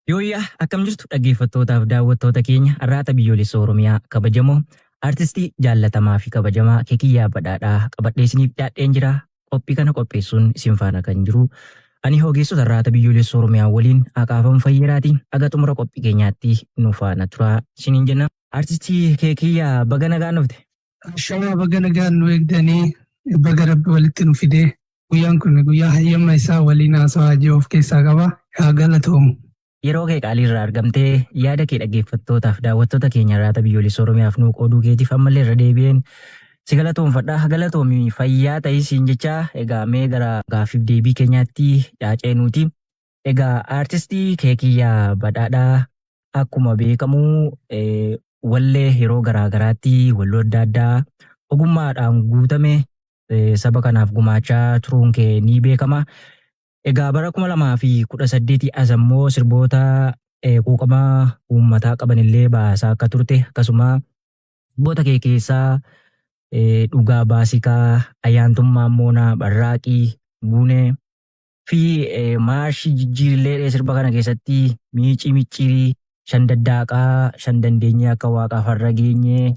Yooyyaa akkam jirtu dhaggeeffattootaaf daawwattoota keenya Arraata Biyyoolessa Oromiyaa kabajamoo artistii jaallatamaa fi kabajamaa Keekiyyaa Badhaadhaa qabadhee isiniif dhiyaadheen jira. Qophii kana qopheessuun isin faana kan jiru ani ogeessota Arraata Biyyoolessa Oromiyaa waliin Aqaafam Fayyeraati. Aga xumura qophii keenyaatti nu faana turaa isiniin jenna. Artistii Keekiyyaa baga nagaan dhufte. Ashamaa, baga nagaan nu eegdanii, baga Rabbi walitti nu fidee. Guyyaan kun guyyaa hayyama isaa waliin haasawaa jiru of keessaa qaba. Haa galatoomu. Yeroo kee qaalii irraa argamtee yaada kee dhaggeeffattootaaf daawwattoota keenya Arraata Biyyoolessa Oromiyaaf nuu qooduu keetiif ammallee irra deebi'een si galatoomfadha. Galatoomi, fayyaa ta'ii siin jechaa, egaa mee gara gaaffiif deebii keenyaatti ceenuuti. Egaa aartistii Keekiyyaa Badhaadhaa, akkuma beekamu wallee yeroo garaa garaatti walloo adda addaa ogummaadhaan guutame saba kanaaf gumaachaa turuun kee ni beekama. Egaa bara 2018 as ammoo sirboota quuqama uummataa qabanillee baasaa akka turte, akkasuma sirboota kee keessaa Dhugaa Baasikaa, Ayyaantummaa Moonaa, Barraaqii, Buunee fi Maarshii Jijjiirillee sirba kana keessatti miicii micciirii, shan daddaaqaa, shan dandeenyee akka waaqaaf har'a geenyee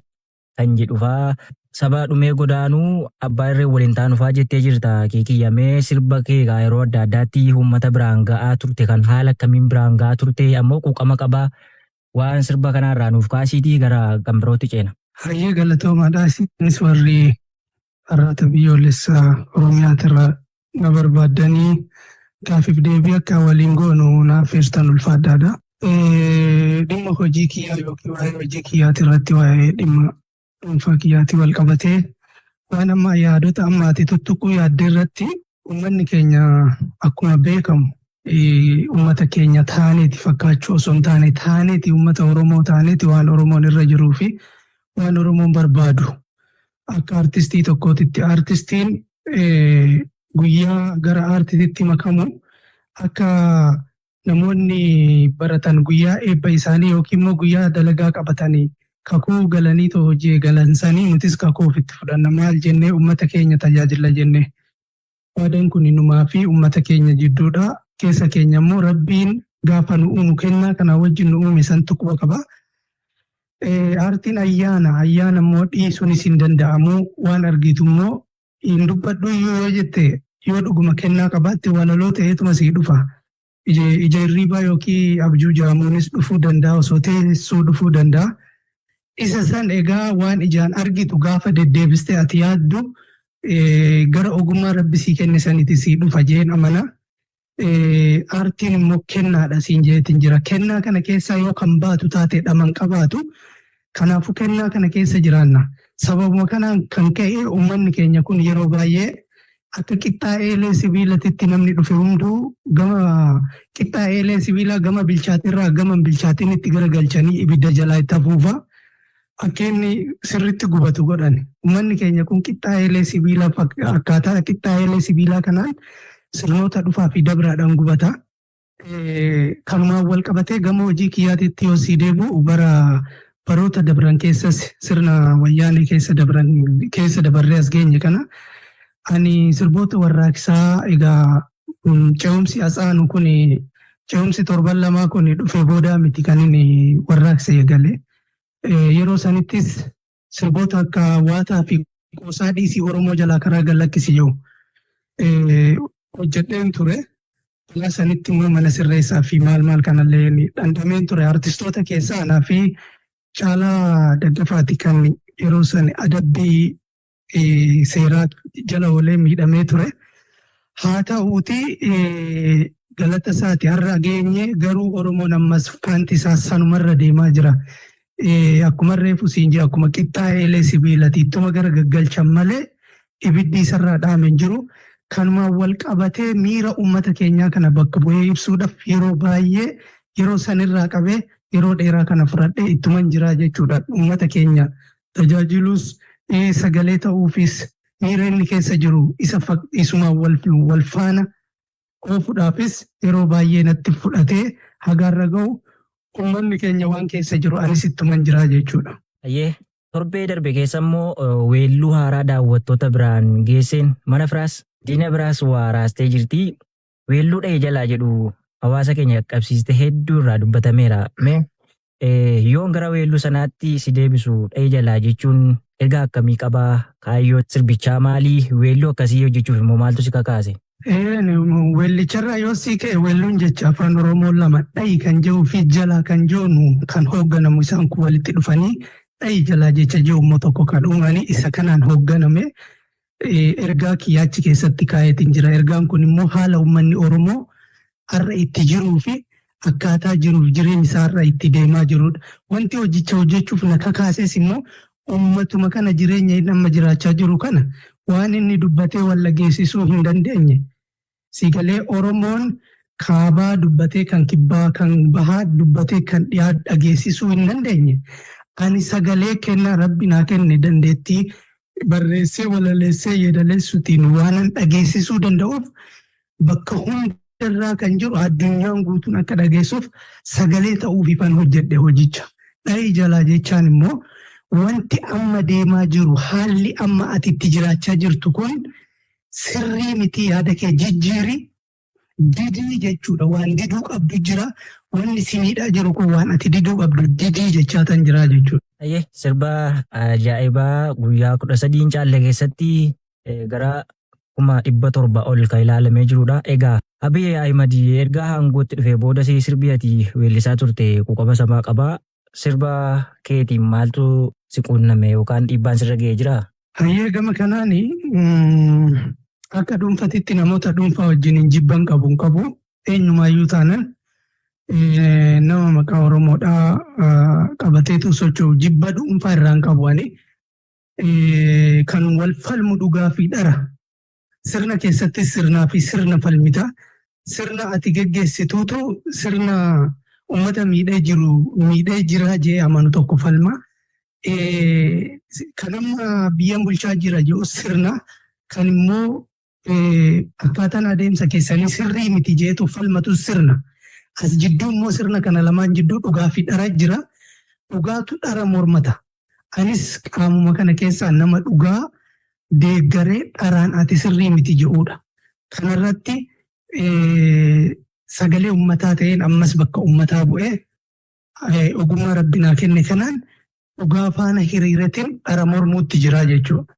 kan jedhu faa, saba dhumee godaanuu abbaa irree waliin taanu faa jettee jirta. Keekiyya, mee sirba kee egaa yeroo adda addaatti uummata biraan ga'aa turte kan haala akkamiin biraan ga'aa turte, ammoo quuqama qabaa waan sirba kanarraa nuuf kaasiitii gara kan birootti ceena. Hayyee, galatoomaadha. Isinis warri Arraata Biyyoolessaa Oromiyaatirraa na barbaaddanii gaafiif deebii akka waliin goonu naaf feertan ulfaadhaadha. Dhimma hojii kiyyaa yookiin waa'ee hojii kiyyaati irratti, waa'ee dhimma dhuunfaa kiyyaati wal qabatee, waan amma yaadota amma ati tuttuquu yaadde irratti, uummanni keenya akkuma beekamu uummata keenya taaneeti fakkaachuu osoo hin taane, taaneeti uummata Oromoo taaneeti, waan Oromoon irra jiruu fi waan Oromoon barbaadu akka artistii tokkootitti, artistiin guyyaa gara aartiitti makamu akka namoonni baratan guyyaa eebba isaanii yookiin immoo guyyaa dalagaa qabatanii kakuu galanii too hojii eegalan sanii, nutis kakuu ofitti fudhanna. Maal jennee? Uummata keenya tajaajila jennee. Waadaan kun numaa fi uummata keenya jidduudha. Keessa keenya immoo Rabbiin gaafa nu uumu kennaa kana wajjin nu uume santu quba qaba. Aartiin ayyaana, ayyaana immoo dhiisuunis hin danda'amu. Waan argitu immoo hin dubbadhu iyyuu yoo jette, yoo dhuguma kennaa qabaatte walaloo ta'eetuma sii dhufa. Ija hirriibaa yookiin abjuu jaamuunis dhufuu danda'a, osoo teessuu dhufuu danda'a. Isa san egaa waan ijaan argitu gaafa deddeebistee ati yaaddu gara ogummaa Rabbi sii kenne saniti sii dhufa jeen amana. Aartiin immoo kennaadha siin jeetiin jira. Kennaa kana keessaa yoo kan baatu taate dhaman qabaatu. Kanaafuu kennaa kana keessa jiraanna. Sababuma kanaan kan ka'e uummanni keenya kun yeroo baay'ee akka qixxaa eelee sibiilatitti namni dhufe hunduu gama qixxaa eelee sibiilaa gama bilchaatirraa gama hin bilchaatinitti garagalchanii ibidda jalaa itti afuufa. Akka inni sirriitti gubatu godhan. Uummanni keenya kun qixxaa eelee sibiilaa, akkaataa qixxaa eelee sibiilaa kanaan sirnoota dhufaa fi dabraadhaan gubata. Kanumaan wal qabatee gama hojii kiyyaatitti yoo sii deebi'u, bara baroota dabran keessas sirna Wayyaanee keessa dabran keessa dabarree as geenye kana, ani sirboota warraaqsaa egaa ce'umsi atsaanu kun, ce'umsi torban 2 kun dhufee boodaa miti kan inni warraaqsa eegale. Yeroo sanittis sirboota akka Waataa fi Qoosaa Dhiisii Oromoo Jalaa Karaa Gallakkisi jiru hojjedheen ture. Balaa sanitti immoo mana sirreessaa fi maal maal kanallee dhandhameen ture. Artistoota keessaa anaa fi Caalaa Daggafaati kan yeroo san adabbii seeraa jala oolee miidhamee ture. Haa ta'uuti galata isaati har'a geenye, garuu Oromoon ammas faanti isaa sanumarra deemaa jira. Akkuma reefu siin jee, akkuma qixxaa eelee sibiilati ittuma gara gaggalchan malee ibiddi isarraa dhaame hin jiru. Kanumaan wal qabatee miira uummata keenyaa kana bakka bu'ee ibsuudhaaf yeroo baay'ee yeroo sanirraa qabee yeroo dheeraa kana fudhadhee ittuman jiraa jechuudha. Uummata keenya tajaajilus, sagalee ta'uufis, miira inni keessa jiru isa isumaan wal faana oofuudhaafis yeroo baay'ee natti fudhatee hagaarra ga'u uummanni keenya waan keessa jiru anis ittuman jiraa jechuudha. Ayyee, torbee darbe keessa immoo weelluu haaraa daawwattoota biraan geesseen mana firaas diina biraas waa raastee jirti. Weelluu Dha'e Jalaa jedhu hawaasa keenya qaqqabsiiste hedduu irraa dubbatameera. Mee yoon gara weelluu sanaatti si deebisu dhahi jalaa jechuun ergaa akkamii qabaa? Kaayyoo sirbichaa maalii? Weelluu akkasii hojjechuuf immoo maaltu si kakaase? Weellicharraa yoo sii ka'e, weelluun jecha Afaan Oromoo lama, dhahi kan jedhuu fi jalaa kan jedhu kan hoogganamu, isaan kun walitti dhufanii dhahi jalaa jecha jedhu immoo tokko kan uumanii isa kanaan hoogganame ergaa kiyyaachi keessatti kaa'eetiin jira. Ergaan kun immoo haala uummanni Oromoo har'a itti jiruu fi akkaataa jiruuf jireenya isaa har'a itti deemaa jirudha. Wanti hojicha hojjechuuf na kakaases immoo uummatuma kana, jireenya inni amma jiraachaa jiru kana, waan inni dubbatee wal dhageessisuu hin dandeenye. Sigalee Oromoon kaabaa dubbatee kan kibbaa, kan bahaa dubbatee kan dhiyaa dhageessisuu hin dandeenye. Ani sagalee kennaa Rabbi naa kenne, dandeettii barreessee, walaleessee, yeedaleessuutiin waanan dhageessisuu danda'uuf, bakka hundarraa kan jiru addunyaan guutuun akka dhageessuuf sagalee ta'uuf ifan hojjedhe hojicha. Dhahi jalaa jechaan immoo wanti amma deemaa jiru, haalli amma ati itti jiraachaa jirtu kun sirrii miti, yaada kee jijjiiri, didii jechuudha. Waan diduu qabdu jira. Wanni si miidhaa jiru kun waan ati diduu qabdu didii jechaa tan jira jechuudha. Ayyee, sirba ajaa'ibaa guyyaa 13 caalle keessatti gara 700,000 ol kan ilaalamee jirudha. Egaa Abiy Ahimad erga aangootti dhufee booda sirbi ati weellisaa turte quuqama sabaa qabaa. Sirba keetiin maaltu si quunname yookaan dhiibbaan sirra ga'ee jiraa? Hayyee, gama kanaani akka dhuunfatitti namoota dhuunfaa wajjin hin jibban qabu hin qabu. Eenyumaayyuu taanan nama maqaa Oromoodhaa qabateetu socho'u jibba dhuunfaa irraa hin qabu ani. Kan wal falmu dhugaa fi dhara. Sirna keessatti sirnaa fi sirna falmita. Sirna ati geggeessituutu sirna uummata miidhee jiru miidhee jira jee amanu tokko falma. Kan amma biyyan bulchaa jira jedhu sirna, kan immoo akkaataan adeemsa keessanii sirrii miti jeetu falmatu sirna. As jidduu immoo, sirna kana lamaan jidduu dhugaa fi dhara jira. Dhugaatu dhara mormata. Anis qaamuma kana keessaa nama dhugaa deeggaree dharaan ati sirrii miti jedhudha. Kanarratti sagalee uummataa ta'een ammas bakka uummataa bu'ee ogummaa Rabbi naa kenne kanaan dhugaa faana hiriiratiin dhara mormuutti jira jechuudha.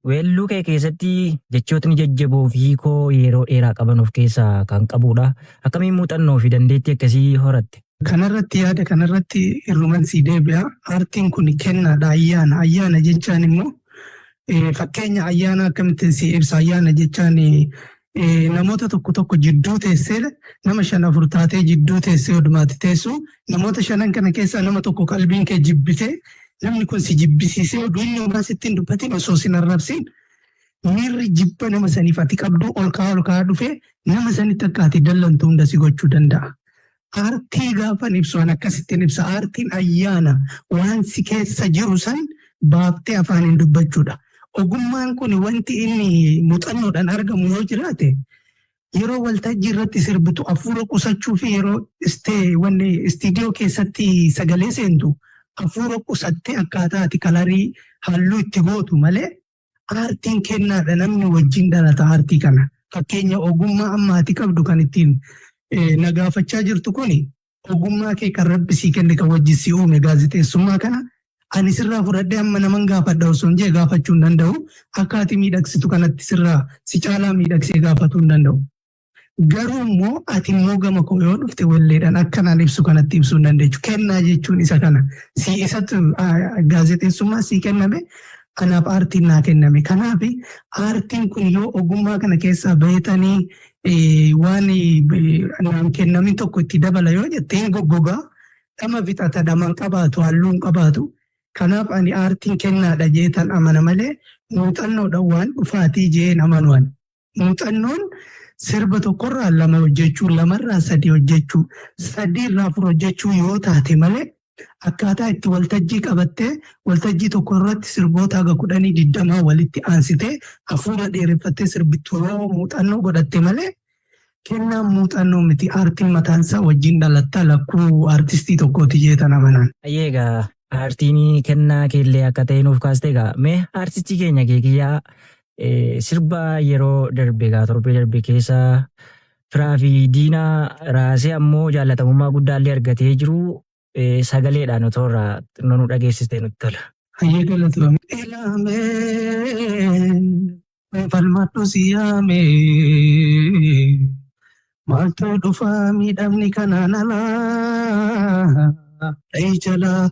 Weelluu kee keessatti jechootni jajjaboo fi hiikoo yeroo dheeraa qaban of keessaa kan qabudha. Akkamiin muuxannoo fi dandeettii akkasii horatte? Kanarratti, yaada kanarratti irruman sii deebi'a. Aartiin kun kennaadha, ayyaana. Ayyaana jechaan immoo, fakkeenya ayyaana akkamittiin si ibsa? Ayyaana jechaan namoota tokko tokko jidduu teessee, nama shan afur taatee jidduu teessee odumaatti teessu, namoota shanan kana keessaa nama tokko qalbiin kee jibbitee, namni kun si jibbisiisee, oduu inni homaa sitti hin dubbatin, osoo sin arrabsin, miirri jibba nama saniif ati qabdu ol ka'aa ol ka'aa dhufee nama sanitti akka ati dallantu hunda si gochuu danda'a. Aartii gaafan ibsu an akkasittiin ibsa. Aartiin ayyaana, waan si keessa jiru san baaftee afaaniin dubbachuudha. Ogummaan kun wanti inni muuxannoodhaan argamu yoo jiraate, yeroo waltajjii irratti sirbitu hafuura qusachuu fi yeroo wanni istiidiyoo keessatti sagalee seentu hafuura qusattee akkaataa ati kalarii halluu itti gootu malee, aartiin kennaadha, namni wajjin dhalata aartii kana. Fakkeenya, ogummaa amma ati qabdu kan ittiin na gaafachaa jirtu kuni, ogummaa kee kan Rabbi sii kenne, kan wajjin si uume, gaazexeessummaa kana ani sirraa fudhadhee amma naman gaafadha osoo hin jee gaafachuu hin danda'u. Akka ati miidhagsitu kanatti sirraa si caalaa miidhagsee gaafatuu hin danda'u. Garuu immoo ati immoo gama koo yoo dhufte walleedhaan akkanaan ibsu kanatti ibsuu hin dandeechu. Kennaa jechuun isa kana. Si isatu gaazexeessummaa sii kenname, anaaf aartiin naa kenname. Kanaaf aartiin kun yoo ogummaa kana keessaa beetanii waan naan kennamin tokko itti dabala yoo jette, hin goggogaa, dhama fixata, dhama hin qabaatu, halluu hin qabaatu. Kanaaf ani aartiin kennaadha jeetan amana malee muuxannoodhaan waan dhufaatii jeen amanu ani. Muuxannoon sirba tokkorraa lama hojjechuu, lamarraa sadi hojjechuu, sadiirraa afur hojjechuu yoo taate malee, akkaataa itti waltajjii qabattee waltajjii tokko irratti sirboota haga 10, 20 walitti aansitee hafuura dheereffattee sirbittu yoo muuxannoo godhatte malee, kennaan muuxannoo miti. Aartiin mataan isaa wajjin dhalattaa lakkuu aartistii tokkooti jeetan amanaan. Ayyee, egaa aartiin kennaa keellee akka ta'e nuuf kaaste. Egaa mee aartistii keenya Keekiyyaa, sirba yeroo darbe, egaa torbee darbe keessa Firaa fi diina raasee ammoo jaallatamummaa guddaallee argatee jiru sagaleedhaan otoo irraa xinnoo nu dhageessistee nutti tola. Hayyee, galatoomii. Ilaamee falmadhu si yaamee, maaltu dhufaa miidhamni kanaan alaa? Dhayi jalaa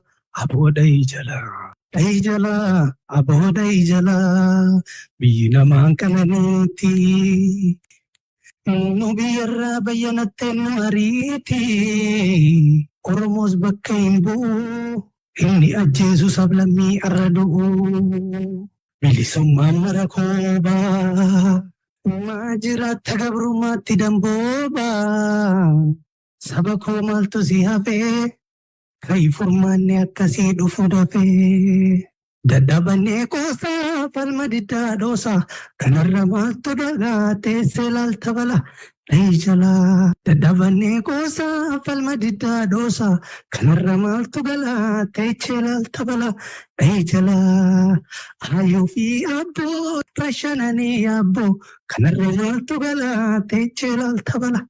aboo, dhayi jalaa, dhayi jalaa aboo, dhayi jalaa, biyyi namaan kananiiti. Nu biyyarraa bayyanattee nu ariiti. Oromoos bakka hin bu'u. Inni ajjeesu sablammii arra du'u. Bilisummaan mara koobaa. Maa jiraatta gabrummaatti damboobaa? Saba koo maaltu si hafee? Kai furmaanni akkasii dhufu dafee. Dadhabannee qoosaa, falma diddaa dhoosaa, kanarra maaltu dhagaa teessee laalta bala dhayi jalaa. Dadhabannee qoosaa, falma diddaa dhoosaa, kanarra maaltu galaa teessee laalta bala dhayi jalaa. Ayyoo fi abboo rashananii yaabboo, kanarra maaltu galaa teessee laalta bala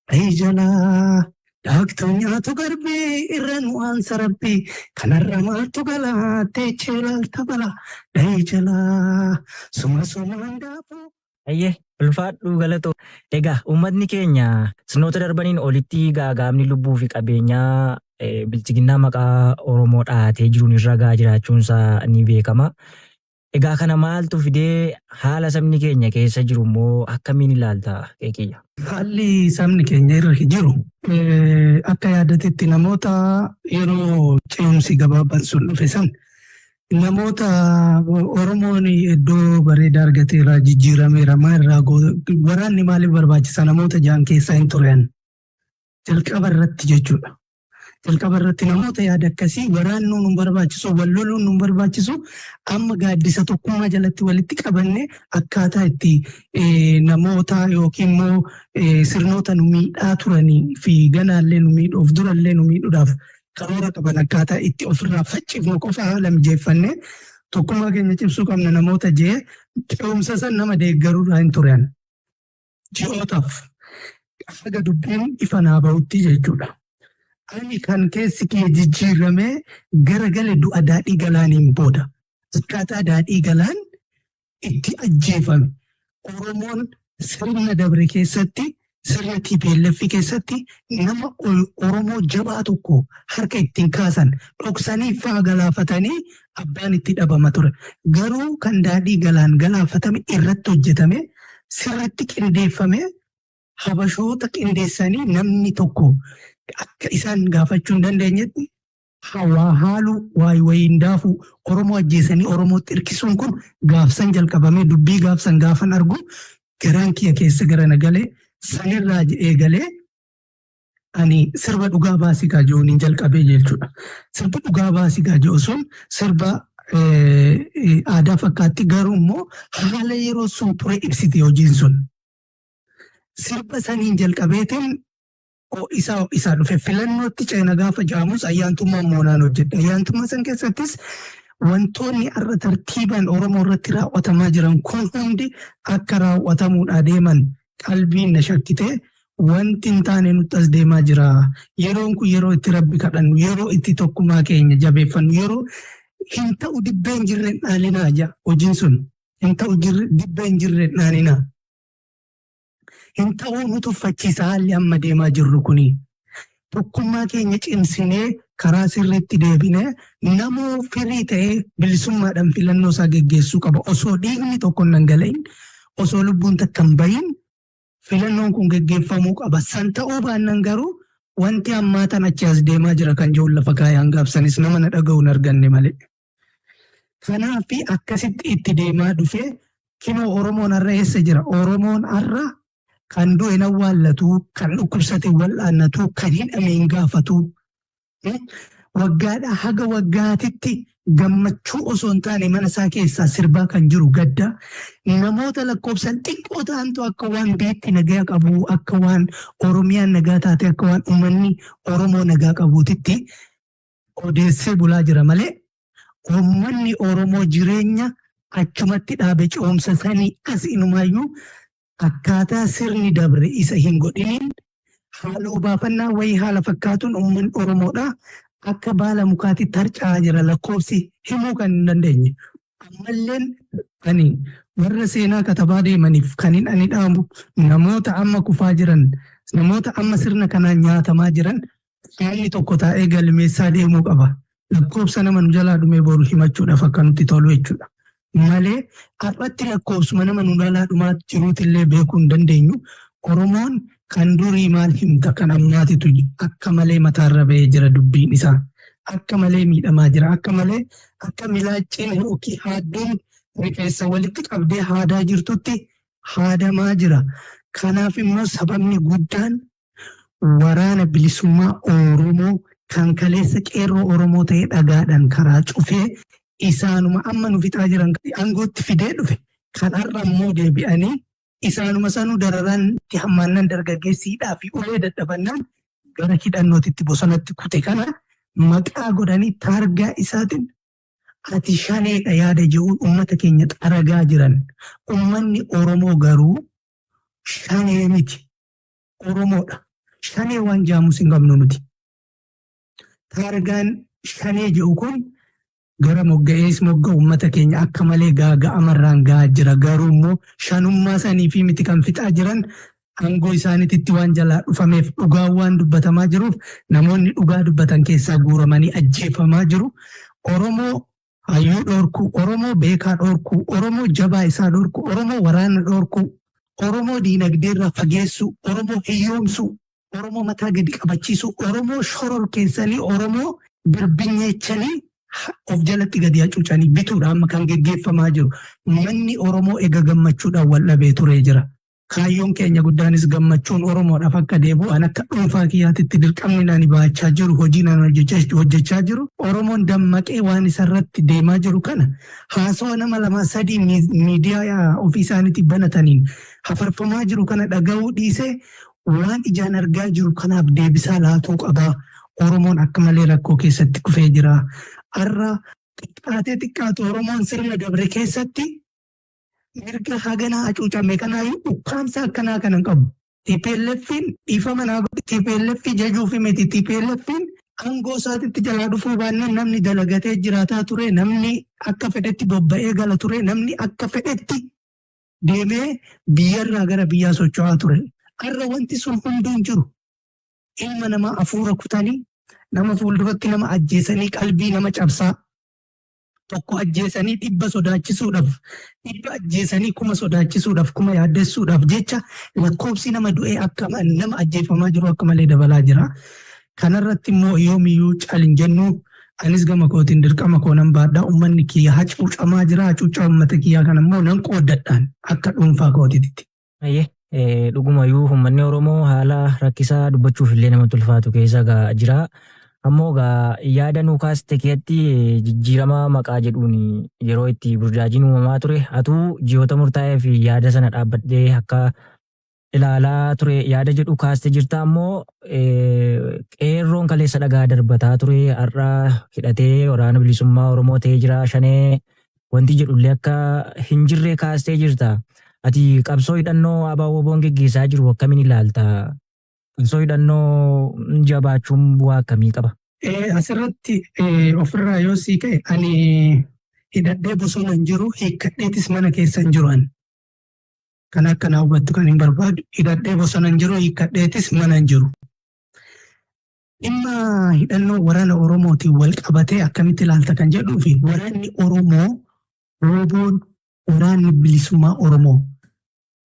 dhayi jalaa. Daaktuu nyaatu garbii irra nu aansa rabbii, kanarra maaltu galaa teechee laalta bala dhayi jalaa. Suma sumaan daafuu. Ayyee, ulfaadhuu, galatoo. Egaa uummatni keenya sirnoota darbaniin olitti gaagaamni lubbuu fi qabeenyaa bilchiginnaa maqaa Oromoo dhahatee jiruun irra gahaa jiraachuunsaa ni beekama. Egaa kana maaltu fidee? Haala sabni keenya keessa jiru immoo akkamiin ilaalta, Keekiyya? Haalli sabni keenya irra jiru akka yaadatetti namoota yeroo ce'umsi gabaabaan sun dhufe san namoota Oromoon iddoo bareedaa argateera, jijjiirameera, maal irraa waraanni maaliif barbaachisa namoota ja'an keessaa hin turan jalqaba irratti jechuudha. Jalqaba irratti namoota yaada akkasii waraanni nu barbaachisu, wal loluun nu barbaachisu, amma gaaddisa tokkummaa jalatti walitti qabanne akkaataa itti namoota yookiin immoo sirnoota nu miidhaa turanii fi ganaallee nu miidhuuf, durallee nu miidhuudhaaf karoora qaban akkaataa itti ofirraa faccifnu qofa haala mijeeffannee tokkummaa keenya cimsuu qabna namoota jee ce'umsa san nama deeggaruudhaan hin turan. Ji'ootaaf haga dubbiin ifa naa bahutti jechuudha. Ani kan keessi kiyya jijjiiramee garagale du'a Daadhii Galaaniin booda. Akkaataa Daadhii Galaan itti ajjeefame. Oromoon sirna dabre keessatti, sirna TPLF keessatti nama Oromoo jabaa tokko harka ittiin kaasan dhoksanii faa galaafatanii abbaan itti dhabama ture. Garuu kan Daadhii Galaan galaafatame irratti hojjetame, sirriitti qindeeffame, habashoota qindeessanii namni tokko akka isaan gaafachuu hin dandeenyetti waa haaluu, waa wayiin daafuu, Oromoo ajjeesanii Oromootti hirkisuun kun gaafsan jalqabamee. Dubbii gaafsan gaafan argu garaan kiyya keessa gara na galee sanirraa eegalee ani sirba "Dhugaa Baasigaa" jiruun jalqabee jechuudha. Sirbi "Dhugaa Baasigaa" jiru sun sirba aadaa fakkaatti, garuu immoo haala yeroo sun ture ibsite hojiin sun. Sirba saniin jalqabeetiin isaa dhufe. Filannootti ceena gaafa jaamus ayyaantummaan moonaan hojjedhe. Ayyaantummaa san keessattis wantoonni har'a tartiibaan Oromoo irratti raawwatamaa jiran kun hundi akka raawwatamuudha deeman qalbiin na shakkitee, wanti hin taane nutti as deemaa jira. Yeroon kun yeroo itti rabbi kadhannu, yeroo itti tokkummaa keenya jabeeffannu, yeroo hin ta'u dibbeen jirre dhaalinaa jaa hojiin sun. Hin ta'u dibbeen jirre dhaalinaa. Hin ta'uu, nu tuffachiisa haalli amma deemaa jirru kuni. Tokkummaa keenya cimsinee karaa sirriitti deebinee namoo firii ta'ee bilisummaadhaan filannoo isaa geggeessuu qaba. Osoo dhiigni tokko hin dhangala'in, osoo lubbuun takka hin bahin filannoon kun geggeeffamuu qaba. San ta'uu baannaan garuu wanti hammaatan achi as deemaa jira kan jiru lafa kaayaan gaafsanis nama na dhaga'u hin arganne malee. Kanaaf akkasitti itti deemaa dhufee kinoo Oromoon har'a eessa jira? Oromoon har'a kan du'e hin awwaallatu, kan dhukkubsate wal'aannatu, kan hidhame hin gaafatu. Waggaadhaa haga waggaatitti gammachuu osoo hin taane mana isaa keessaa sirbaa kan jiru gadda. Namoota lakkoofsan xiqqoo ta'antu akka waan biitti nagaa qabu, akka waan Oromiyaan nagaa taate, akka waan uummanni Oromoo nagaa qabuutitti odeessee bulaa jira malee uummanni Oromoo jireenya achumatti dhaabe ce'umsa sanii as inumaayyuu. Akkaataa sirni dabre isa hin godhiniin haala obaafannaa wayii haala fakkaatuun uummanni Oromoodha akka baala mukaatitti harca'aa jira, lakkoofsi himuu kan hin dandeenye. Ammalleen ani warra seenaa katabaa deemaniif kan hin ani dhaamu, namoota amma kufaa jiran, namoota amma sirna kanaan nyaatamaa jiran, qaamni tokko taa'ee galmeessaa deemuu qaba. Lakkoofsa nama nu jalaa dhumee boru himachuudhaaf akka nutti tolu jechuudha. Malee har'atti lakkoofsuma nama nu jalaa dhumaa jiruutillee beekuu hin dandeenyu. Oromoon kan durii maal himta, kan ammaatitu akka malee mataarra ba'ee jira dubbiin isaa. Akka malee miidhamaa jira. Akka malee akka milaacciin yookiin haadduun rifeensa walitti qabdee haadaa jirtutti haadamaa jira. Kanaaf immoo sababni guddaan waraana bilisummaa Oromoo kan kaleessa qeerroo Oromoo ta'ee dhagaadhaan karaa cufee isaanuma amma nu fixaa jiran aangootti fidee dhufe, kan har'a immoo deebi'anii isaanuma sanuu dararaan itti hammaannan, dargaggeessiidhaa fi ulee dadhabannaan gara hidhannootitti bosonatti kute, kana maqaa godhanii taargaa isaatiin ati shaneedha yaada jiruun uummata keenya xaragaa jiran. Uummanni Oromoo garuu shanee miti. Oromoodha. Shanee waan jaamus hin qabnu nuti. Taargaan shanee jedhu kun gara mogga'ees mogga uummata keenya akka malee gaaga'amarraan gahaa jira. Garuu immoo shanummaa sanii fi miti kan fixaa jiran, aangoo isaaniititti waan jalaa dhufameef, dhugaan waan dubbatamaa jiruuf namoonni dhugaa dubbatan keessaa guuramanii ajjeefamaa jiru. Oromoo hayyuu dhorkuu, Oromoo beekaa dhorkuu, Oromoo jabaa isaa dhorkuu, Oromoo waraana dhorkuu, Oromoo diinagdeerraa fageessuu, Oromoo hiyyoomsuu, Oromoo mataa gadi qabachiisuu, Oromoo shoror keessanii, Oromoo birbinyeechanii of jalatti gadi hacuucanii bituudha amma kan geggeeffamaa jiru. Manni Oromoo ega gammachuudhaan wal dhabee turee jira. Kaayyoon keenya guddaanis gammachuun Oromoodhaaf akka deebi'u, an akka dhuunfaa kiyyaatitti dirqamni ani baachaa jiru, hojiin ani hojjechaa jiru, Oromoon dammaqee waan isarratti deemaa jiru kana haasawa nama lama sadii miidiyaa ofii isaaniitti banataniin hafarfamaa jiru kana dhaga'uu dhiisee waan ijaan argaa jiru kanaaf deebisaa laatuu qabaa. Oromoon akka malee rakkoo keessatti kufee jira. Har'a xiqqaatee xiqqaatu Oromoon sirna dabre keessatti mirga haganaa hacuucame kanaayyuu ukkaamsa akkanaa kana hin qabu. TPLFin, dhiifama naa godhi, TPLF jajuufi miti, TPLFin aangoo isaatitti jalaa dhufuu baannaan namni dalagatee jiraataa ture, namni akka fedhetti bobba'ee gala ture, namni akka fedhetti deemee biyyarraa gara biyyaa socho'aa ture. Har'a wanti sun hunduu hin jiru. Ilma namaa hafuura kutanii, nama fuulduratti nama ajjeesanii, qalbii nama cabsaa, tokko ajjeesanii 100 sodaachisuudhaaf, 100 ajjeesanii 1000 sodaachisuudhaaf, 1000 yaaddessuudhaaf jecha lakkoofsi nama du'ee akka nama ajjeefamaa jiru akka malee dabalaa jira. Kanarratti immoo yoomiyyuu cal hin jennu. Anis gama kootiin dirqama koo nan baadha. Uummanni kiyya hacuucamaa jira. Hacuucaa uummata kiyyaa kana immoo nan qooddadhaan akka dhuunfaa kootiitti. Ayyee, dhugumayyuu uummanni Oromoo haala rakkisaa dubbachuuf illee namatti ulfaatu keessa jira. Ammoo gaa yaada nuu kaaste keessatti jijjiirama maqaa jedhuun yeroo itti burjaajiin uumamaa ture, atuu ji'oota murtaa'ee fi yaada sana dhaabbadhee akka ilaalaa ture yaada jedhu kaaste jirta. Ammoo qeerroon kaleessa dhagaa darbataa ture har'a hidhatee waraana bilisummaa Oromoo ta'ee jira, shanee wanti jedhullee akka hin jirre kaastee jirta. Ati qabsoo hidhannoo ABO WBOn geggeessaa jiru akkamiin ilaalta? Qabsoo hidhannoo jabaachuun bu'aa akkamii qaba? Asirratti ofirraa yoo sii ka'e, ani hidhadhee bosona hin jiru, hiikkadheetis mana keessa hin jiru ani. Kan akka na hubattu kan hin barbaadu, hidhadhee bosona hin jiru, hiikkadheetis mana hin jiru. Dhimma hidhannoo waraana Oromootiin wal qabatee akkamitti ilaalta kan jedhuu fi waraanni Oromoo, WBOn, waraanni bilisummaa Oromoo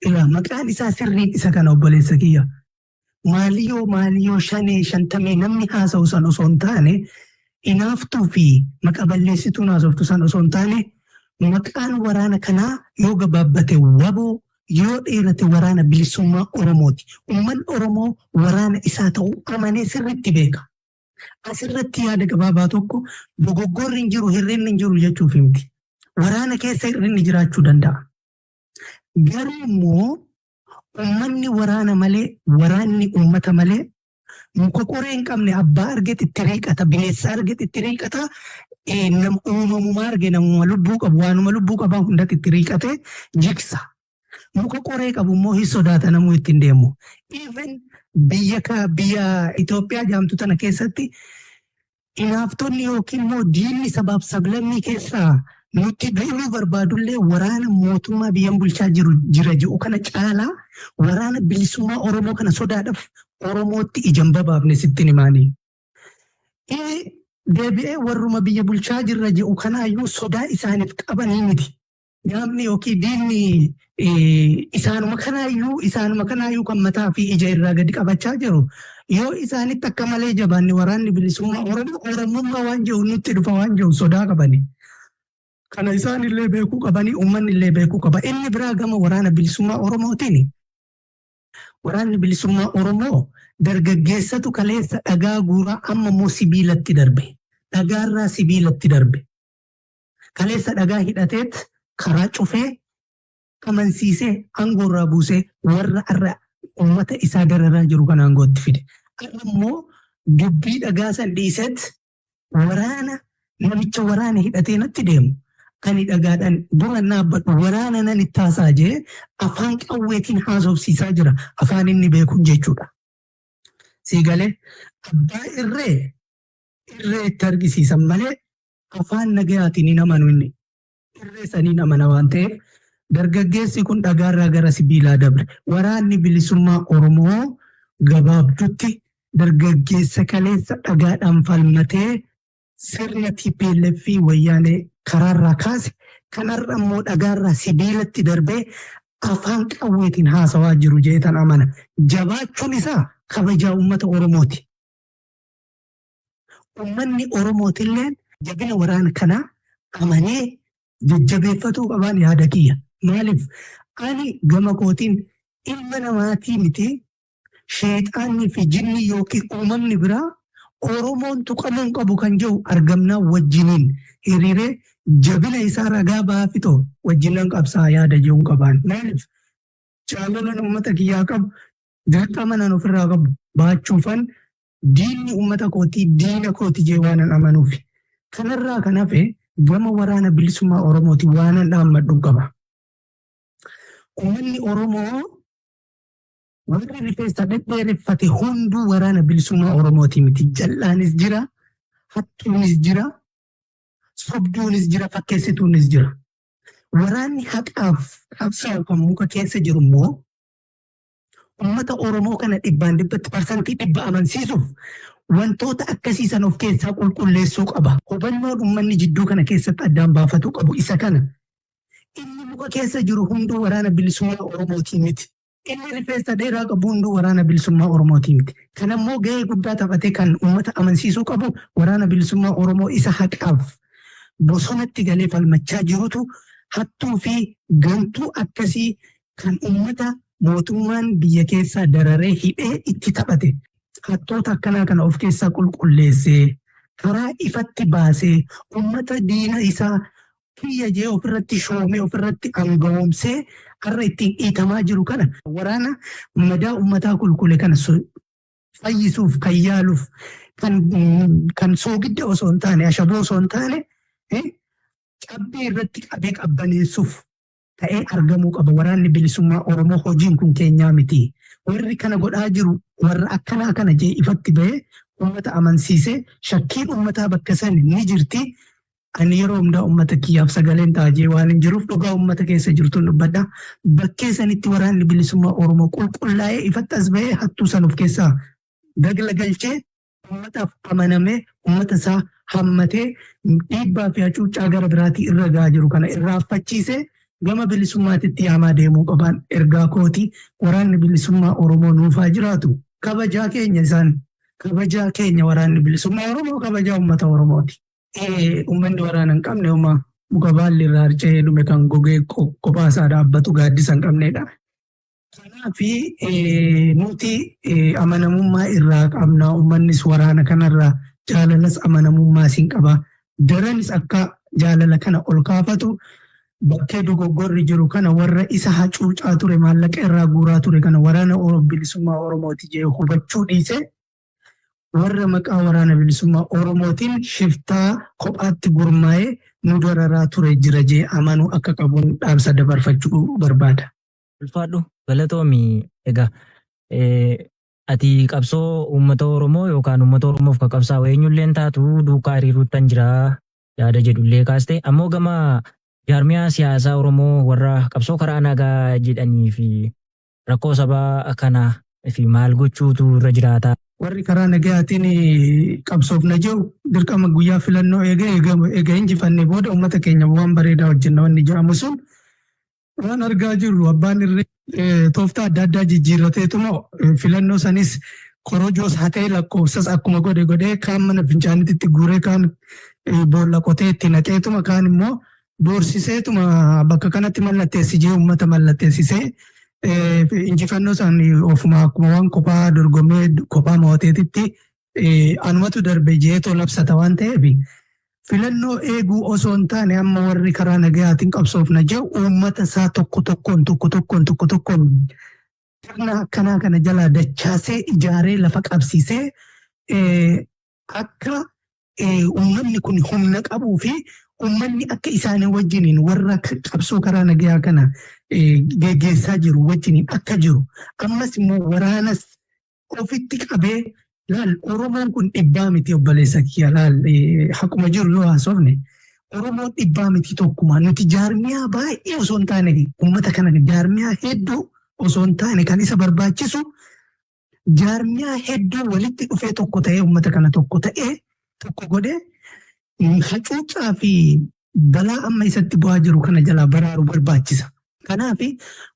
irraa maqaan isaa sirriin isa kana, obboleessa kiyya. Maaliyoo maaliyoo shanee shantamee namni haasa'u san osoo hin taane, inaaftuu fi maqa balleessituun haasoftu san osoo hin taane, maqaan waraana kanaa yoo gabaabbate WBO, yoo dheerate waraana bilisummaa Oromooti. Uummanni Oromoo waraana isaa ta'uu amanee sirriitti beeka. Asirratti yaada gabaabaa tokko, dogoggorri hin jiru, hir'inni hin jiru jechuuf miti. Waraana keessa hir'inni jiraachuu danda'a. Garuu immoo uummanni waraana malee, waraanni uummata malee muka qoree hin qabne abbaa argetti itti riiqata, bineensa argetti itti riiqata, nama uumamuma arge, namuma lubbuu qabu, waanuma lubbuu qabaa hundatti itti riiqatee jigsa. Muka qoree qabu immoo hin sodaata, namuu ittiin deemu. Even biyya Itoophiyaa jaamtu tana keessatti hinaaftonni yookiin immoo diinni sabaaf sablammii keessaa nutti duuluu barbaadullee waraana mootummaa biyyan bulchaa jiru jira jiru kana caalaa waraana bilisummaa Oromoo kana sodaadhaaf Oromootti ijaan babaafne sittin himaanii. Deebi'ee warruma biyya bulchaa jirra jiru kanaayyuu sodaa isaaniif qabanii miti. Namni yookiin diinni isaanuma kanaayyuu kan mataa fi ija irraa gadi qabachaa jiru, yoo isaanitti akka malee jabaanne waraanni bilisummaa Oromoo Oromummaa waan jiru nutti dhufa waan jiru sodaa qabani. Kana isaan illee beekuu qabanii, uummanni illee beekuu qaba. Inni biraa gama waraana bilisummaa Oromootiin, waraanni bilisummaa Oromoo dargaggeessatu kaleessa dhagaa guuraa, amma immoo sibiilatti darbe. Dhagaarraa sibiilatti darbe. Kaleessa dhagaa hidhateet karaa cufee amansiisee aangoorraa buusee warra har'a uummata isaa dararaa jiru kan aangootti fide. Har'a immoo dubbii dhagaa san dhiiseet waraana namicha waraana hidhatee natti deemu, ani dhagaadhaan dura dhaabbadhu, waraana nan itti haasaa jee afaan qawweetiin haasofsiisaa jira, afaan inni beekuun jechuudha. Siigalee abbaa irree irree itti argisiisan malee afaan nagayaatiin hin amanu inni. Irree saniin amana waan ta'eef, dargaggeessi kun dhagaarraa gara sibiilaa dabre. Waraanni bilisummaa Oromoo gabaabdutti dargaggeessa kaleessa dhagaadhaan falmatee sirna TPLF fi wayyaanee karaarraa kaase kanarra immoo dhagaarraa sibiilatti darbee afaan qawweetiin haasawaa jiru jeetan amana. Jabaachuun isaa kabajaa uummata Oromooti. Uummanni Oromootillee jabina waraana kanaa amanee jajjabeeffatuu qabaan yaada kiyya. Maaliif, ani gama kootiin ilma namaatii miti, sheexaannii fi jinni yookiin uumamni biraa Oromoon tuqamuu hin qabu kan jiru argamnaa wajjiniin hiriiree jabina isaa ragaa baafitoo wajjinan qabsaa yaada jiruun qabaan. Maaliif, jaalalan uummata kiyyaa qabu, dirqama nan ofirraa qabu baachuufan, diinni uummata kootii diina kooti jee waanan amanuuf. Kanarraa kan hafe gama waraana bilisummaa Oromooti waanan dhaammadhu qaba. Uummanni Oromoo warri rifeensa dhedheereffate hunduu waraana bilisummaa Oromooti miti. Jal'aanis jira, hattuunis jira, sobduunis jira, fakkeessituunis jira. Waraanni haqaaf qabsaa'u kan muka keessa jiru immoo uummata Oromoo kana dhibbaan dhibbatti, 100% amansiisuuf wantoota akkasiisan of keessaa qulqulleessuu qaba. Hubannoon uummanni jidduu kana keessatti addaan baafatuu qabu isa kana. Inni muka keessa jiru hunduu waraana bilisummaa Oromootii miti. Inni rifeensa dheeraa qabu hunduu waraana bilisummaa Oromootii miti. Kanammoo gahee guddaa taphatee kan uummata amansiisuu qabu waraana bilisummaa Oromoo isa haqaaf bosonatti galee falmachaa jirutu hattuu fi gantuu akkasii kan uummata mootummaan biyya keessaa dararee hidhee itti taphate, hattoota akkanaa kana of keessaa qulqulleessee karaa ifatti baasee uummata diina isaa kiyya jee ofirratti shoomee ofirratti aangawoomsee har'a ittiin dhiitamaa jiru kana, waraana madaa uummataa qulqulle kana fayyisuuf kan yaaluuf, kan soogidda osoo hin taane, ashaboo osoo hin taane, cabbii irratti qabee qabbaneessuuf ta'ee argamuu qaba. Waraanni bilisummaa Oromoo hojiin kun keenyaa miti. Warri kana godhaa jiru warra akkanaa kana jee ifatti bahee uummata amansiisee, shakkiin uummataa bakka san ni jirti. Ani yeroo hundaa uummata kiyyaaf sagaleen ta'a jee waan hin jiruuf dhugaa uummata keessa jirtuun dubbadha. Bakkee sanitti waraanni bilisummaa Oromoo qulqullaa'ee ifatti as bahee hattuu san of keessaa dagla galchee uummataaf amanamee uummata isaa hammatee dhiibbaa fi hacuuccaa gara biraatii irra gahaa jiru kana irraanfachiisee gama bilisummaatitti yaamaa deemuu qabaan ergaa kooti. Waraanni bilisummaa Oromoo nuufaa jiraatu. Kabajaa keenya isaan, kabajaa keenya. Waraanni bilisummaa Oromoo kabajaa uummata Oromooti. Uummanni waraana hin qabne uma muka baalli irraa harca'ee dhume kan gogee kophaa isaa dhaabbatu gaaddisa hin qabnedha. Kanaaf nuti amanamummaa irraa qabna. Uummannis waraana kanarraa jaalalas amanamummaas hin qaba. Daranis akka jaalala kana ol kaafatu, bakkee dogoggorri jiru kana warra isa hacuucaa ture, maallaqa irraa guuraa ture kana waraana bilisummaa Oromooti jee hubachuu dhiise, warra maqaa waraana bilisummaa Oromootiin shiftaa kophaatti gurmaa'ee nu dararaa ture jira jee amanuu akka qabuun dhaamsa dabarfachuu barbaada. Ulfaadhu, galatoomi. Egaa ati qabsoo uummata Oromoo yookaan uummata Oromoof kan qabsaa'u eenyulleen taatu duukaa hiriiruuttan jira yaada jedhullee kaaste. Ammoo gama jaarmiyaa siyaasaa Oromoo warra qabsoo karaa nagaa jedhanii fi rakkoo sabaa kana fi maal gochuutu irra jiraata? Warri karaa nagayaatiin qabsoofna jiru dirqama guyyaa filannoo eega injifannee booda uummata keenya waan bareedaa hojjenna wanni jedhamu sun, waan argaa jirru abbaan irree tooftaa adda addaa jijjiirrateetuma filannoo sanis korojoos hatee, lakkoofsas akkuma godhe godhee, kaan mana fincaanitti guuree, kaan boolla qotee itti naqeetuma, kaan immoo doorsiseetuma bakka kanatti mallatteessisee, uummata mallatteessisee, injifannoo san ofuma akkuma waan kophaa dorgomee kophaa mo'ateetitti anumatu darbe jeetoo labsata. Waan ta'eef, filannoo eeguu osoo hin taane, amma warri karaa nagayaatiin qabsoofna jiru uummata isaa tokko tokkoon, tokko tokkoon, tokko tokkoon sirna akkanaa kana jalaa dachaasee, ijaaree, lafa qabsiisee, akka uummanni kun humna qabuu fi uummanni akka isaanii wajjiniin warra qabsoo karaa nagayaa kana geggeessaa jiru wajjiniin akka jiru, ammas immoo waraanas ofitti qabee. Laal, Oromoon kun dhibbaa miti, obboleessa kiyya. Laal, haquma jiru yoo haasofne, Oromoon dhibbaa miti, tokkuma. Nuti jaarmiyaa baay'ee osoo hin taane, uummata kana jaarmiyaa hedduu osoo hin taane, kan isa barbaachisu jaarmiyaa hedduu walitti dhufee tokko ta'ee, uummata kana tokko ta'ee, tokko godhee, hacuuccaa fi balaa amma isatti bu'aa jiru kana jalaa baraaru barbaachisa. Kanaaf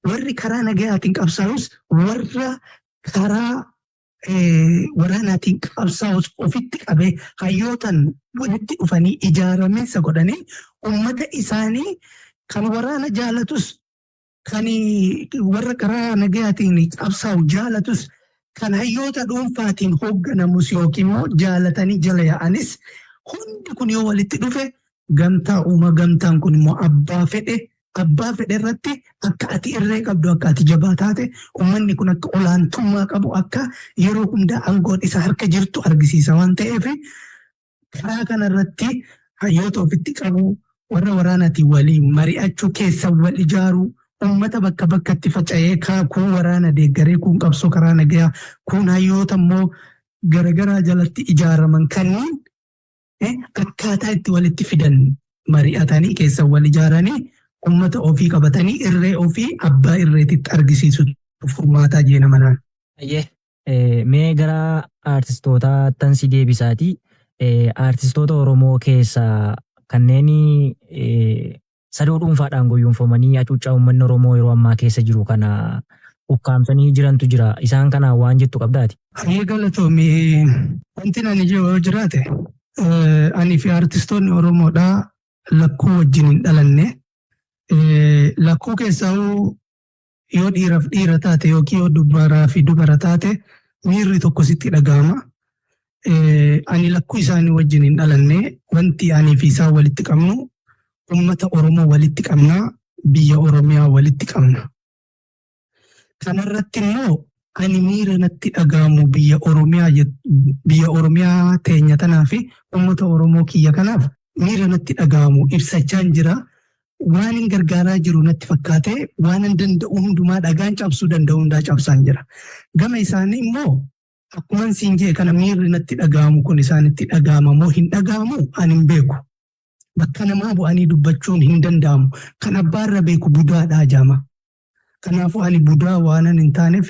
warri karaa nagayaatiin qabsaa'us, warra karaa waraanaatiin qabsaa'us ofitti qabee, hayyootan walitti dhufanii ijaaramiinsa godhanii, uummata isaanii kan waraana jaalatus, kan warra karaa nagayaatiin qabsaa'u jaalatus, kan hayyoota dhuunfaatiin hoogganamus yookiin immoo jaalatanii jala yaa'anis, hundi kun yoo walitti dhufe gamtaa uuma. Gamtaan kun immoo abbaa fedhe irratti akka ati irree qabdu, akka ati jabaa taate, uummanni kun akka olaantummaa qabu, akka yeroo hundaa aangoon isa harka jirtu argisiisa. Waan ta'eef, karaa kanarratti hayyoota ofitti qabu, warra waraanaatiin waliin mari'achuu, keessa wal ijaaruu, uummata bakka bakkatti faca'ee, kuun waraana deeggaree, kuun qabsoo karaa nagayaa, kuun hayyoota immoo garagaraa jalatti ijaaraman kanneen akkaataa itti walitti fidan mari'atanii, keessa wal ijaaranii, uummata ofii qabatanii, irree ofii abbaa irreetitti argisiisu furmaataa jeena manaan. Mee gara aartistootaattan si deebisaati. Aartistoota Oromoo keessaa kanneen sadoo dhuunfaadhaan goyyomfamanii hacuuccaa uummanni Oromoo yeroo ammaa keessa jiru kana ukkaamsanii jirantu jira. Isaan kana waan jettu qabdaati? Hayyee, galatoomii. Wanti ani jiru yoo jiraate, ani fi aartistoonni Oromoodhaa lakkuu wajjin hin dhalanne. Lakkuu keessaa yoo dhiiraaf dhiira taate yookiin yoo dubaraa fi dubara taate miirri tokko sitti dhaga'ama. Ani lakkuu isaanii wajjin hin dhalanne. Wanti ani fi isaan walitti qabnu, uummata Oromoo walitti qabna, biyya Oromiyaa walitti qabna. Kanarratti immoo ani miira natti dhaga'amu biyya Oromiyaa, biyya Oromiyaa teenya tanaa fi uummata Oromoo kiyya kanaaf miira natti dhaga'amu ibsachaan jira. Waan hin gargaaraa jiru natti fakkaate, waan hin danda'u hundumaa, dhagaan cabsuu danda'u hundaa cabsaan jira. Gama isaanii immoo akkuman siin jee kana, miirri natti dhaga'amu kun isaanitti dhaga'ama moo hin dhaga'amu ani hin beeku. Bakka namaa bu'anii dubbachuun hin danda'amu. Kan abbaarra beeku budaadhaa jaama. Kanaafuu ani budaa waanan hin taaneef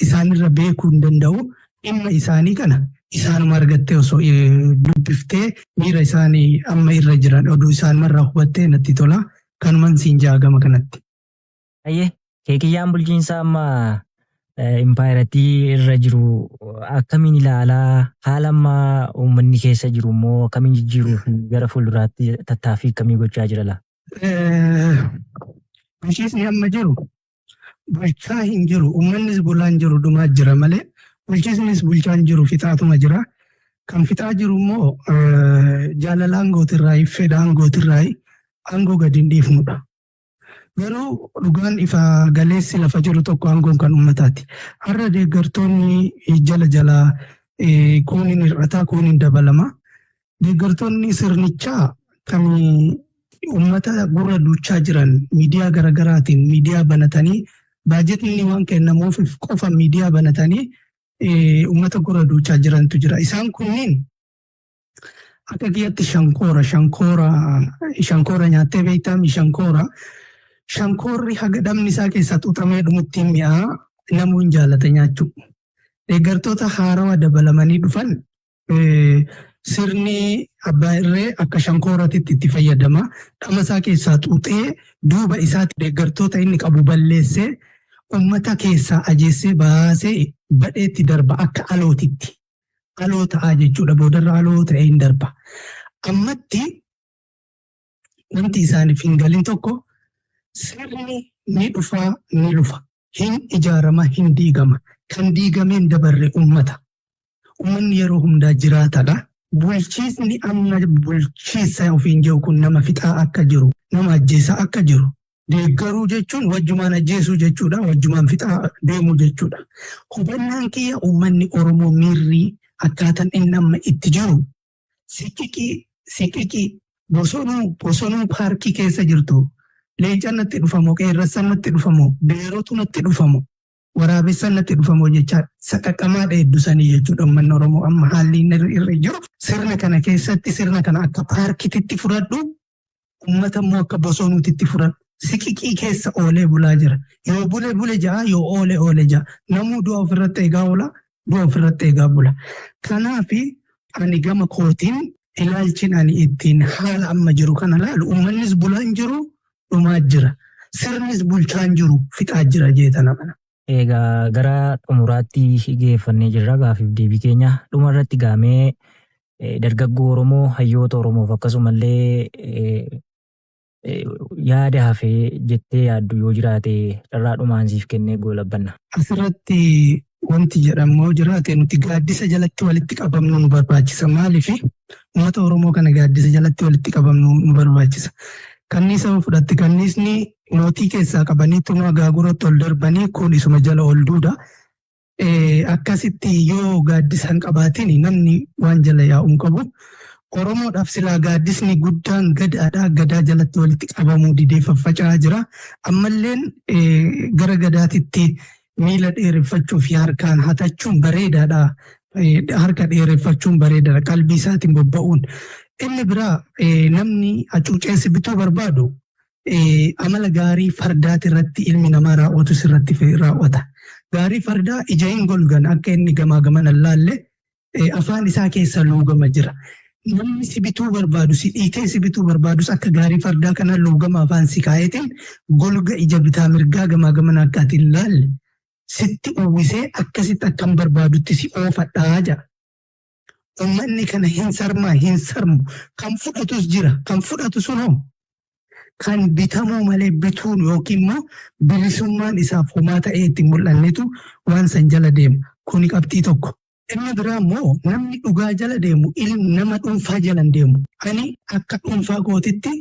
isaanirra beekuu hin danda'u. Dhimma isaanii kana isaanuma argattee osoo dubbiftee, miira isaanii amma irra jiran oduu isaanumarraa hubattee natti tola. Kanuman siin jaa gama kanatti. Ayyee, keekiyyaan bulchiinsa amma impaayirattii irra jiru akkamiin ilaalaa? Haala amma uummanni keessa jiru immoo akkamiin jijjiiruu fi gara fuulduraatti tattaaffii akkamii gochaa jira laa? Bulchiinsi amma jiru bulchaa hin jiru. Uummannis bulaa hin jiru, dhumaa jira malee. Bulchiisnis bulchaa hin jiru, fixaatuma jira. Kan fixaa jiru immoo jaalala aangootirraa, fedha aangootirraa aangoo gadi hin dhiifnudha. Garuu dhugaan ifa galeessi lafa jiru tokko, aangoon kan uummataati. Har'a deeggartoonni jala jala kuun hin hir'ataa, kuun hin dabalama. Deeggartoonni sirnichaa kan uummata gurra duuchaa jiran miidiyaa garaagaraatiin miidiyaa banatanii Baajetni waan kennamuuf qofa miidiyaa banatanii uummata gurra duuchaa jirantu jira. Isaan kunniin akka kiyyatti shankoora shankoora shankoora nyaattee beektaami shankoora. Shankoorri haga dhamni isaa keessaa xuuxamee dhumutti mi'aa namuu hin jaalata nyaachuu. Deeggartoota haarawaa dabalamanii dhufan sirni abbaa irree akka shankooraatitti itti fayyadama. Dhama isaa keessaa xuuxee duuba isaatti deeggartoota inni qabu balleessee uummata keessaa ajeessee baasee badheetti darba akka alootitti. Aloo ta'aa jechuudha. Boodarra aloo ta'ee hin darba. Ammatti wanti isaaniif hin galin tokko sirni ni dhufaa ni lufa. Hin ijaarama hin diigama. Kan diigameen dabarre uummata. Uummanni yeroo hundaa jiraatadha. Bulchiisni amma bulchiisa ofiin jiru kun nama fixaa akka jiru, nama ajjeesaa akka jiru. Deeggaruu jechuun wajjumaan ajjeesuu jechuudha. Wajjumaan fixaa deemuu jechuudha. Hubannaan kiyya uummanni Oromoo miirrii akkaataan inni amma itti jiru siqiqii siqiqii bosonuu bosonuu paarkii keessa jirtu leenca natti dhufamoo qeerransa natti dhufamoo beerotu natti dhufamoo waraabessa natti dhufamoo jecha saqaqamaa dheeddusanii jechuudha uummanni Oromoo amma haalli inni irra jiru sirna kana keessatti sirna kana akka paarkititti fudhadhu uummata immoo akka bosonuutitti fudhadhu. Siqiqii keessa oolee bulaa jira. Yoo bule bule ja'a yoo oole oole ja'a. Namuu du'a ofirratti eegaa oola du'a ofirratti eegaa bula. Kanaafi ani gama kootiin ilaalchin ani ittiin haala amma jiru kana laalu uummannis bulaa hin jiru dhumaa jira. Sirnis bulchaa hin jiru fixaa jira jeetana mana. Egaa gara xumuraatti geeffannee jirra gaafiif deebii keenya dhuma irratti gaamee dargaggoo Oromoo hayyoota Oromoof akkasumallee yaada hafee jettee yaaddu yoo jiraate carraa dhumaan siif kennee goolabbanna. Asirratti wanti jedhamu yoo jiraate nuti gaaddisa jalatti walitti qabamnu nu barbaachisa. Maaliif uummata Oromoo kana gaaddisa jalatti walitti qabamnu nu barbaachisa. Kanniisa yoo fudhatte kanniisni mootii keessaa qabanii tumaa gaaguratti ol darbanii kun isuma jala ol duuda. Akkasitti yoo gaaddisa hin qabaatin namni waan jala yaa'u hin qabu. Oromoodhaaf silaa gaaddisni guddaan gadaadha. Gadaa jalatti walitti qabamuu didee faffaca'aa jira. Ammalleen gara gadaatitti miila dheereffachuu fi harkaan hatachuun bareedaadha. Harka dheereffachuun bareedaadha. Qalbii isaatiin bobba'uun. Inni biraa namni hacuuceessi bituu barbaadu amala gaarii fardaati irratti ilmi namaa raawwatus irratti raawwata. Gaarii fardaa ija hin golgan akka inni gamaa gamana hin laalle afaan isaa keessa luugama jira. Namni si bituu barbaadu si dhiitee si bituu barbaadus akka gaarii fardaa kana luugama afaan si kaayetiin golga ija bitaa mirgaa gamaa gamana akka ati hin laalle sitti uwwisee akkasitti akkam barbaadutti si oofadhaa jedha. Uummanni kana hin sarmaa hin sarmu kan fudhatus jira kan fudhatu sun hoo kan bitamuu malee bituun yookiin immoo bilisummaan isaaf homaa ta'ee itti mul'annetu waan san jala deema. Kuni qabxii tokko. Inni biraa immoo namni dhugaa jala deemu nama dhuunfaa jala hin deemu. Ani akka dhuunfaa kootitti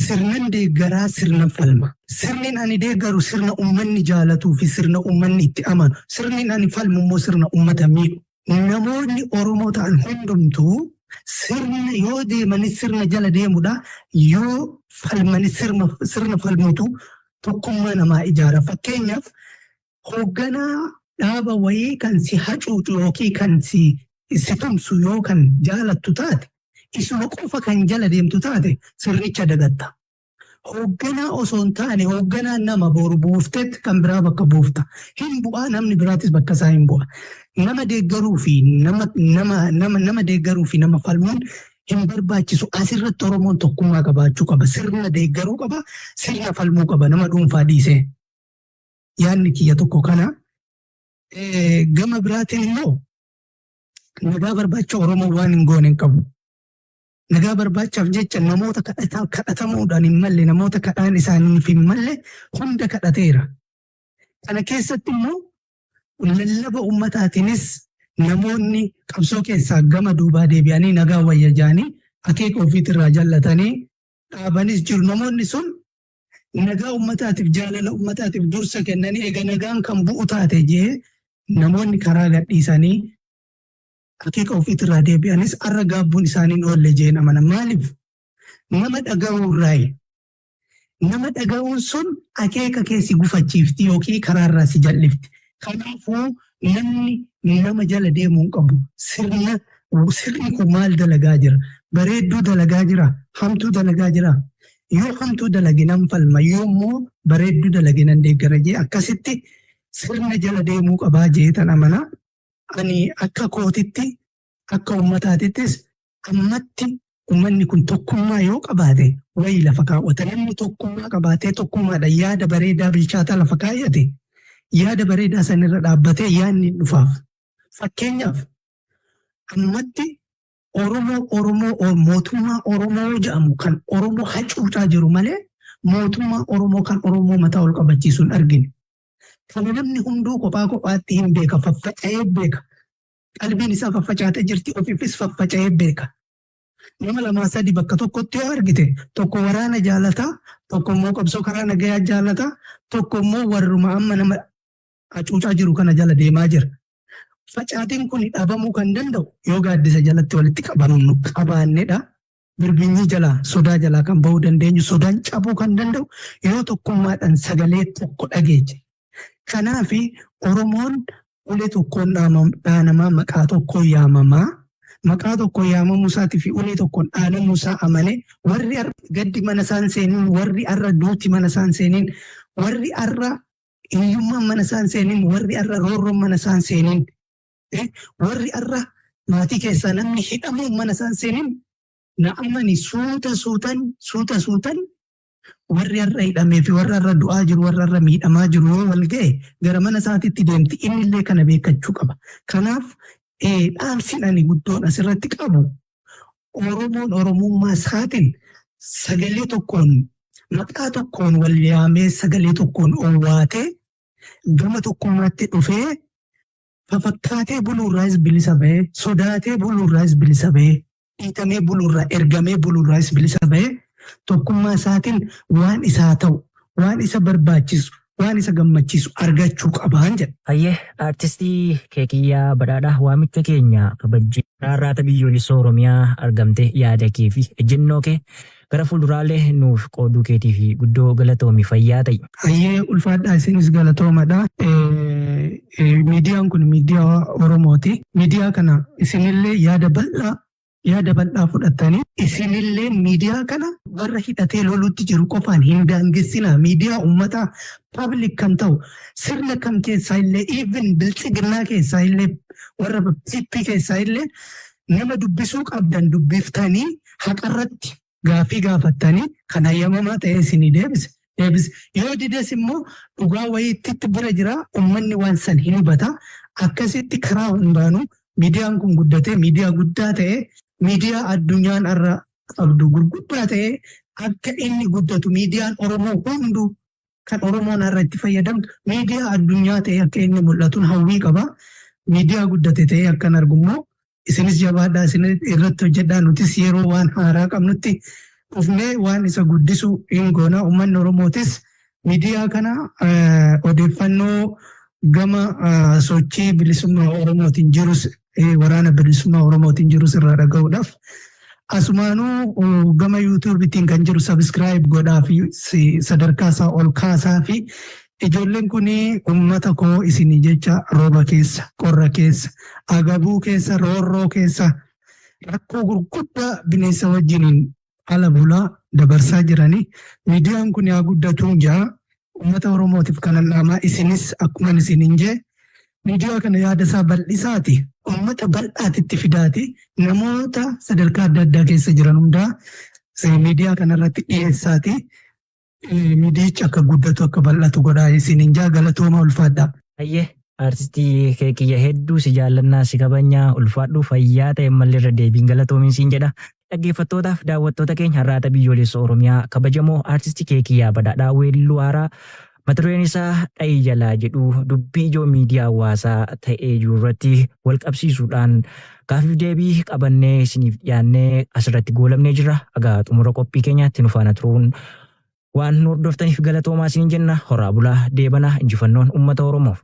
sirnan deeggaraa sirna falma. Sirni ani deeggaru sirna uummanni jaalatuu fi sirna uummanni itti amanu. Sirni ani falmu immoo sirna uummata miidhu. Namoonni Oromoo ta'an hundumtuu sirna yoo deemanis sirna jala deemudha. Yoo falmanis sirna falmutu tokkummaa namaa ijaara. Fakkeenyaaf hoogganaa dhaaba wayii kan si hacuucu yookiin kan si tumsu yoo kan jaalattu taate isuma qofa kan jala deemtu taate sirnicha dagatta. Hoogganaa osoo hin taane hoogganaa nama boru buuftetti kan biraa bakka buufta. Hin bu'aa namni biraatis bakka isaa hin bu'a. Nama deeggaruu fi nama nama nama nama deeggaruu fi nama falmuun hin barbaachisu. Asirratti Oromoon tokkummaa qabaachuu qaba. Sirna deeggaruu qaba. Sirna falmuu qaba. Nama dhuunfaa dhiisee. Yaadni kiyya tokko kana. Gama biraatiin immoo nagaa barbaacha Oromoo waan hin goone hin qabu. Nagaa barbaachaaf jecha namoota kadhatamuudhaan hin malle namoota kadhaan isaaniif hin malle hunda kadhateera. Kana keessatti immoo lallaba uummataatiinis namoonni qabsoo keessaa gama duubaa deebi'anii nagaa wayya jaanii akeeka ofiitirraa jallatanii dhaabanis jiru. Namoonni sun nagaa uummataatiif jaalala uummataatiif dursa kennanii eega nagaan kan bu'u taate jee namoonni karaa gadhiisanii akeeka ofiitirraa deebi'anis arra gaabbuun isaaniin oolle jeen amana. Maaliif? Nama dhaga'uurraayi. Nama dhaga'uun sun akeeka kee si gufachiifti yookiin karaarraa si jal'ifti. Kanaafuu namni nama jala deemuu hin qabu. Sirna sirni kun maal dalagaa jira? Bareedduu dalagaa jira? Hamtuu dalagaa jira? Yoo hamtuu dalage nan falma, yoo immoo bareedduu dalage nan deeggara jee akkasitti sirna jala deemuu qabaa jeetan amana. Ani akka kootitti, akka uummataatittis, ammatti uummanni kun tokkummaa yoo qabaate wayii lafa kaawwata. Namni tokkummaa qabaatee tokkummaadhaan yaada bareedaa bilchaataa lafa kaayyate, yaada bareedaa sanirra dhaabbatee yaadni hin dhufaaf. Fakkeenyaaf, ammatti Oromoo mootummaa Oromoo jedhamu kan Oromoo hacuucaa jiru malee mootummaa Oromoo kan Oromoo mataa ol qabachiisu hin argine. Kana namni hunduu kophaa kophaatti hin beeka, faffaca'ee beeka. Qalbiin isaa faffacaatee jirti, ofiifis faffaca'ee beeka. Nama lamaa sadi bakka tokkotti yoo argite, tokko waraana jaalataa, tokko immoo qabsoo karaa nagayaa jaalataa, tokko immoo warruma amma nama hacuucaa jiru kana jala deemaa jira. Facaatiin kun dhabamuu kan danda'u yoo gaaddisa jalatti walitti qabamnu qabaannedha. Birbinyii jalaa, sodaa jalaa kan bahuu dandeenyu, sodaan cabuu kan danda'u yoo tokkummaadhaan sagalee tokko dhageeche. Kanaaf Oromoon ulee tokkoon dhaanamaa, maqaa tokkoon yaamamaa. Maqaa tokkoon yaamamuu isaatii fi ulee tokkoon dhaanamuu isaa amane, warri gaddi mana isaan seeniin, warri har'a duuti mana isaan seeniin, warri har'a hiyyummaan mana isaan seeniin, warri har'a roorroon mana isaan seeniin, warri har'a maatii keessaa namni hidhamuun mana isaan seeniin, na amani, suuta suutan, suuta suutan warri har'a hidhamee fi warri har'a du'aa jiru, warri har'a miidhamaa jiru yoo wal ga'e gara mana isaatitti deemti. Inni illee kana beekkachuu qaba. Kanaaf dhaamsin ani guddoon asirratti qabu, Oromoon Oromummaa isaatiin sagalee tokkoon, maqaa tokkoon wal yaamee, sagalee tokkoon owwaatee, gama tokkummaatti dhufee, fafakkaatee buluurraayis bilisa ba'ee, sodaatee buluurraayis bilisa ba'ee, dhiitamee buluurraa, ergamee buluurraayis bilisa ba'ee, tokkummaa isaatiin waan isaa ta'u, waan isa barbaachisu, waan isa gammachiisu argachuu qabaan jedha. Hayyee, aartistii Keekiyyaa Badhaadhaa, waamicha keenya kabajjee Arraata Biyyoolessa Oromiyaa argamte yaada kee fi ejjennoo kee gara fuulduraalee nuuf qooduu keetii fi guddoo galatoomi, fayyaa ta'i. Hayyee, ulfaadhaa, isinis galatoomadha. Miidiyaan kun miidiyaa Oromooti. Miidiyaa kana isinillee yaada bal'aa fudhattanii, isinillee miidiyaa kana warra hidhatee lolutti jiru qofaan hin daangessinaa. Miidiyaa uummataa, public kan ta'u, sirna kam keessaa illee, even Biltsiginnaa keessaa illee, warra PP keessaa illee nama dubbisuu qabdan dubbiftanii, haqarratti gaafii gaafattanii, kan hayyamamaa ta'e isinii deebise. Deebise yoo dides immoo dhugaa wayiitti bira jira, uummanni waan san hin hubata. Akkasitti karaa hundaanuu miidiyaan kun guddatee, miidiyaa guddaa ta'e, miidiyaa addunyaan irra qabdu gurguddaa ta'e akka inni guddatu, miidiyaan Oromoo hunduu kan Oromoon har'a itti fayyadamtu miidiyaa addunyaa ta'e akka inni mul'atuun hawwii qaba. Miidiyaa guddate ta'e akkan argummoo isinis jabaadhaa, isin irratti hojjedhaa. Nutis yeroo waan haaraa qabnutti dhufnee waan isa guddisu hin goona. Uummanni Oromootis miidiyaa kana odeeffannoo gama sochii bilisummaa Oromootiin jirus, waraana bilisummaa Oromootiin jirus irraa dhaga'uudhaaf, asumaanuu gama YouTubeitiin kan jiru subscribe godhaa fi sadarkaa isaa ol kaasaa fi ijoolleen kun uummata koo isinii jecha rooba keessa, qorra keessa, agabuu keessa, roorroo keessa, rakkoo gurguddaa bineensa wajjiniin ala bulaa dabarsaa jiranii. Miidiyaan kun yaa guddatuun jaa uummata Oromootiif kanan dhaamaa. Isinis akkuma isiniin jee, miidiyaa kana yaada isaa bal'isaati, uummata bal'aatitti fidaati, namoota sadarkaa adda addaa keessa jiran hundaa miidiyaa kanarratti dhiyeessaati, miidiyichi akka guddatu, akka bal'atu godhaa isiniin jaa. Galatooma, ulfaadhaa. Hayyee, aartistii Keekiyya, hedduu si jaallannaa, si kabajnaa, ulfaadhu, fayyaa ta'e. Malli irra deebiin galatoomiin siin jedha. Dhaggeeffattootaaf daawwattoota keenya Arraata Biyyoolessa Oromiyaa, kabajamoo aartistii Keekiyyaa Badhaadhaa weelluu haaraa mata dureen isaa "Dha'ii Jalaa" jedhu dubbii ijoo miidiyaa hawaasaa ta'ee jiru irratti wal qabsiisuudhaan gaafiif deebii qabannee isiniif dhiyaannee asirratti goolamnee jirra. Egaa xumura qophii keenyaatti nu faana turuun waan nu hordoftaniif galatoomaa isiniin jenna. Horaa bulaa, deebanaa, injifannoon uummata Oromoof.